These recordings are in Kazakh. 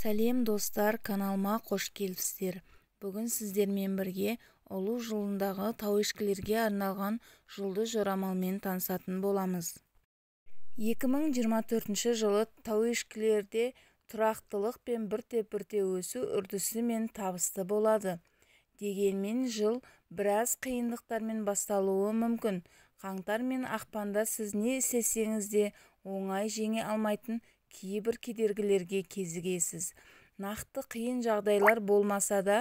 Сәлем, достар! Каналыма қош келіпсіздер! Бүгін сіздермен бірге Ұлу жылындағы тауешкілерге арналған жұлдыз жорамалмен танысатын боламыз. 2024 жылы тауешкілерде тұрақтылық пен бірте-бірте өсу үрдісімен табысты болады. Дегенмен жыл біраз қиындықтармен басталуы мүмкін. Қаңтар мен ақпанда сіз не істесеңіз де оңай жеңе алмайтын кейбір кедергілерге кезігесіз. Нақты қиын жағдайлар болмаса да,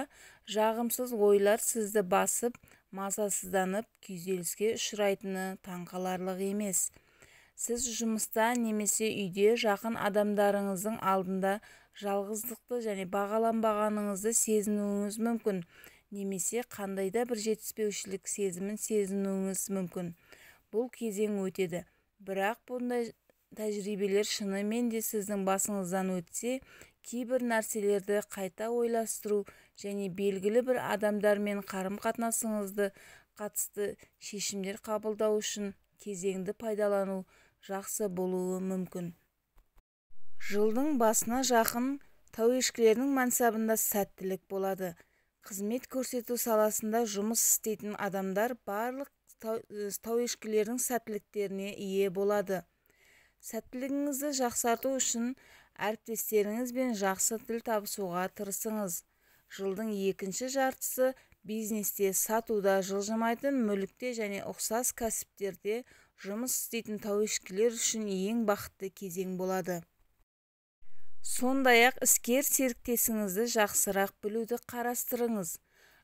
жағымсыз ойлар сізді басып, мазасызданып, күйзеліске ұшырайтыны таңқаларлық емес. Сіз жұмыста немесе үйде жақын адамдарыңыздың алдында жалғыздықты және бағаланбағаныңызды сезінуіңіз мүмкін немесе қандай да бір жетіспеушілік сезімін сезінуіңіз мүмкін. Бұл кезең өтеді, бірақ бұндай тәжірибелер шынымен де сіздің басыңыздан өтсе, кейбір нәрселерді қайта ойластыру және белгілі бір адамдармен қарым-қатынасыңызды қатысты шешімдер қабылдау үшін кезеңді пайдалану жақсы болуы мүмкін. Жылдың басына жақын тауешкілердің мансабында сәттілік болады. Қызмет көрсету саласында жұмыс істейтін адамдар барлық тауешкілердің сәттіліктеріне ие болады. Сәттілігіңізді жақсарту үшін әріптестеріңізбен жақсы тіл табысуға тырысыңыз. Жылдың екінші жартысы бизнесте, сатуда, жылжымайтын мүлікте және ұқсас кәсіптерде жұмыс істейтін тауешкілер үшін ең бақытты кезең болады. Сондай-ақ іскер серіктесіңізді жақсырақ білуді қарастырыңыз.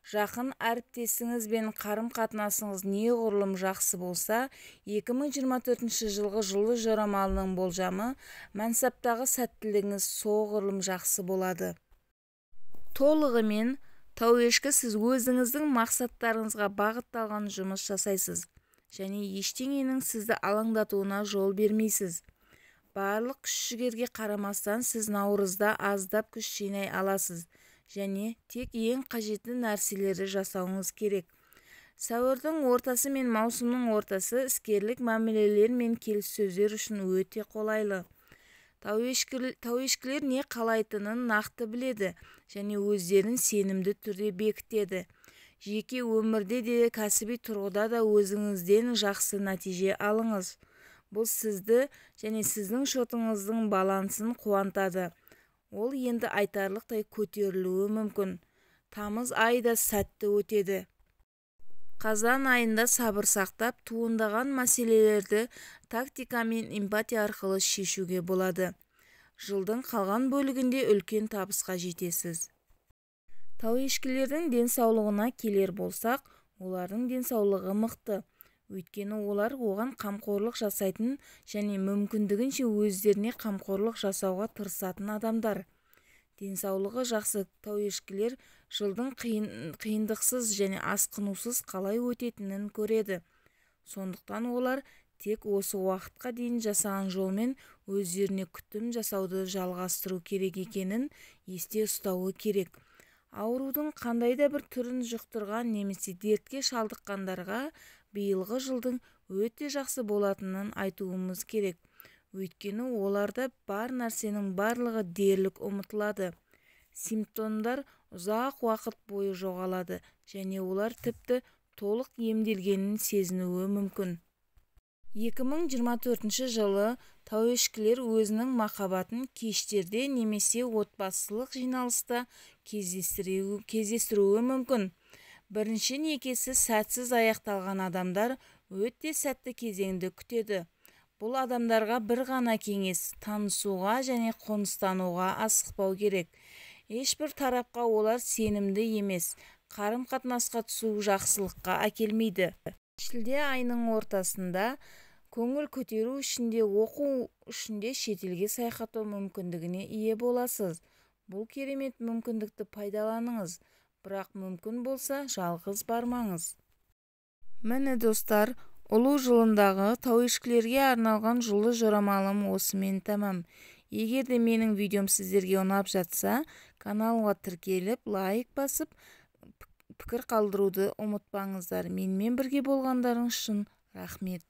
Жақын әріптесіңізбен қарым-қатынасыңыз неғұрлым жақсы болса, 2024 жылғы жұлдыз жорамалының болжамы мансаптағы сәттілігіңіз соғұрлым жақсы болады. Толығымен тауешкі сіз өзіңіздің мақсаттарыңызға бағытталған жұмыс жасайсыз және ештеңенің сізді алаңдатуына жол бермейсіз. Барлық күш-жігерге қарамастан, сіз наурызда аздап күш жинай аласыз және тек ең қажетті нәрселерді жасауыңыз керек. Сәуірдің ортасы мен маусымның ортасы іскерлік мәмілелер мен келіссөздер үшін өте қолайлы. Тауешкілер не қалайтынын нақты біледі және өздерін сенімді түрде бекітеді. Жеке өмірде де, кәсіби тұрғыда да өзіңізден жақсы нәтиже алыңыз. Бұл сізді және сіздің шотыңыздың балансын қуантады. Ол енді айтарлықтай көтерілуі мүмкін. Тамыз айы да сәтті өтеді. Қазан айында сабыр сақтап, туындаған мәселелерді тактика мен эмпатия арқылы шешуге болады. Жылдың қалған бөлігінде үлкен табысқа жетесіз. Тауешкілердің денсаулығына келер болсақ, олардың денсаулығы мықты. Өйткені олар оған қамқорлық жасайтын және мүмкіндігінше өздеріне қамқорлық жасауға тырысатын адамдар. Денсаулығы жақсы тауешкілер жылдың қиындықсыз және асқынусыз қалай өтетінін көреді. Сондықтан олар тек осы уақытқа дейін жасаған жолмен өздеріне күтім жасауды жалғастыру керек екенін есте ұстауы керек. Аурудың қандай да бір түрін жұқтырған немесе дертке шалдыққандарға биылғы жылдың өте жақсы болатынын айтуымыз керек. Өйткені оларда бар нәрсенің барлығы дерлік ұмытылады. Симптомдар ұзақ уақыт бойы жоғалады және олар тіпті толық емделгенін сезінуі мүмкін. 2024 жылы тауешкілер өзінің махаббатын кештерде немесе отбасылық жиналыста кездестіруі мүмкін. Бірінші некесі сәтсіз аяқталған адамдар өте сәтті кезеңді күтеді. Бұл адамдарға бір ғана кеңес: танысуға және қоныстануға асықпау керек. Ешбір тарапқа олар сенімді емес, қарым-қатынасқа түсу жақсылыққа әкелмейді. Шілде айының ортасында көңіл көтеру үшін де, оқу үшін де шетелге саяхаттау мүмкіндігіне ие боласыз. Бұл керемет мүмкіндікті пайдаланыңыз, бірақ мүмкін болса жалғыз бармаңыз. Міне, достар, Ұлу жылындағы тауешкілерге арналған жұлдыз жорамалым осымен тәмам. Егер де менің видеом сіздерге ұнап жатса, каналға тіркеліп, лайк басып, пікір қалдыруды ұмытпаңыздар. Менімен бірге болғандарыңыз үшін рахмет.